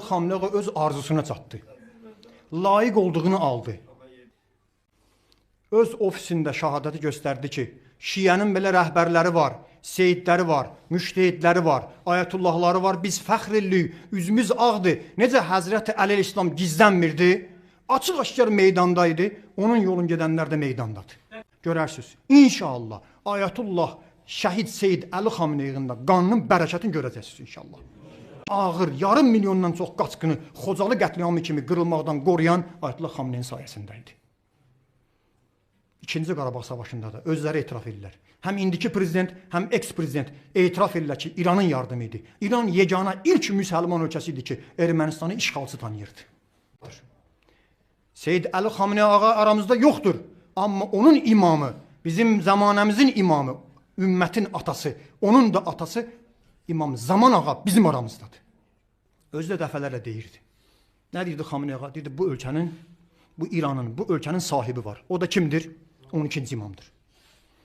Xamenei ağa öz arzusuna çatdı. Layiq olduğunu aldı. Öz ofisində şahadəti göstərdi ki, Şiənin belə rəhbərləri var, seyidləri var, müştehidləri var, ayətullahları var. Biz fəxr edirik, üzümüz ağdır. Necə Həzrəti Əli İslam gizlənmirdi, açıq-aşkar meydanda idi, onun yolun gedənlər də meydandadır. Görərsiniz, inşallah Ayətullah Şəhid Seyid Əli Xameneyin də qanının bərəkətini görəcəksiniz inşallah. Ağır, yarım milyondan çox qaçqını Xocalı qətliamı kimi qırılmaqdan qoruyan Ayətullah Xameneyin sayəsində idi. İkinci Qarabağ savaşında da özləri etiraf edirlər. Həm indiki prezident, həm eks-prezident etiraf edirlər ki, İranın yardımı idi. İran yeganə ilk müsəlman ölkəsi idi ki, Ermənistanı işğalçı tanıyırdı. Seyid Əli Xamenei ağa aramızda yoxdur. Amma onun imamı, bizim zamanəmizin imamı, ümmətin atası, onun da atası İmam Zaman ağa bizim aramızdadır. Özü də dəfələrlə deyirdi. Nə deyirdi Xamenei ağa? Deyirdi, bu ölkənin, bu İranın, bu ölkənin sahibi var. O da kimdir? 12-ci imamdır.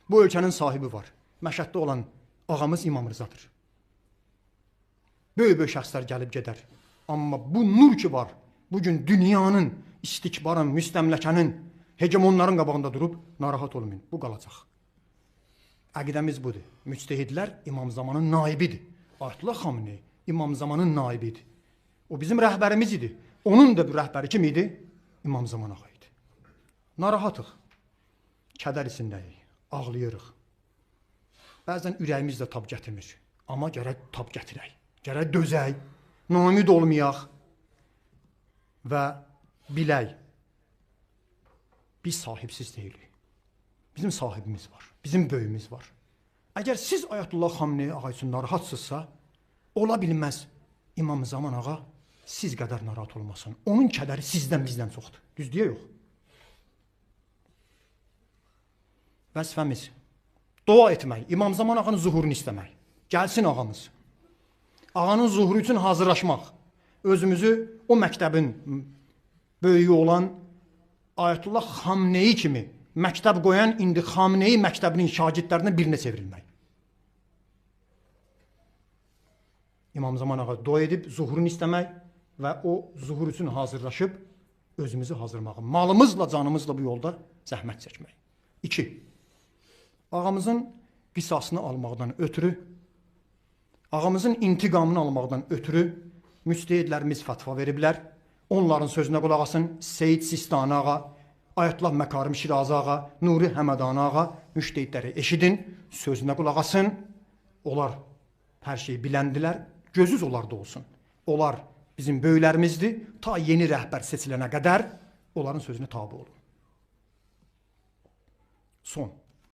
Bu ölkənin sahibi var. Məşəddə olan ağamız İmam Rızadır. Böyük-böyük şəxslər gəlib gedər. Amma bu nur ki var, bugün dünyanın, istikbarın, müstəmləkənin, hegemonların qabağında durub narahat olmayın. Bu qalacaq. Əqidəmiz budur. Müctehidlər İmam Zamanın naibidir. Ayətullah Xamenei İmam Zamanın naibidir. O bizim rəhbərimiz idi. Onun da bir rəhbəri kim idi? İmam Zaman ağa idi. Narahatıq. Kədər içindəyik. Ağlayırıq. Bəzən ürəyimiz də tab gətirmir. Amma gərək tab gətirək. Gərək dözək. Naümid olmayaq. Və bilək. Biz sahibsiz deyilik. Bizim sahibimiz var. Bizim böyüyümüz var. Əgər siz Ayətullah Xamenei ağa üçün narahatsınızsa, ola bilməz İmam Zaman ağa siz qədər narahat olmasın. Onun kədəri sizdən, bizdən çoxdur. Düz deyə yox. Vəzifəmiz dua etmək, İmam Zaman ağanın zuhurunu istəmək. Gəlsin ağamız. Ağanın zuhuru üçün hazırlaşmaq. Özümüzü o məktəbin böyüyü olan Ayətullah Xamenei kimi məktəb qoyan indi Xamenei məktəbinin şagirdlərindən birinə çevrilmək. İmam Zaman ağa dua edib zuhurunu istəmək və o zuhur üçün hazırlaşıb özümüzü hazırlamaq. Malımızla, canımızla bu yolda zəhmət çəkmək. 2. Ağamızın qisasını almaqdan ötürü, ağamızın intiqamını almaqdan ötürü müctehidlərimiz fətva veriblər. Onların sözünə qulaq asın. Seyid Sistani ağa, Ayətullah Məkarim Şirazi ağa, Nuri Həmədani ağa, müctehidləri eşidin, sözünə qulaq asın. Onlar hər şeyi biləndilər, gözünüz onlarda olsun. Onlar bizim böyüklərimizdir. Ta yeni rəhbər seçilənə qədər onların sözünə tabi olun. Son.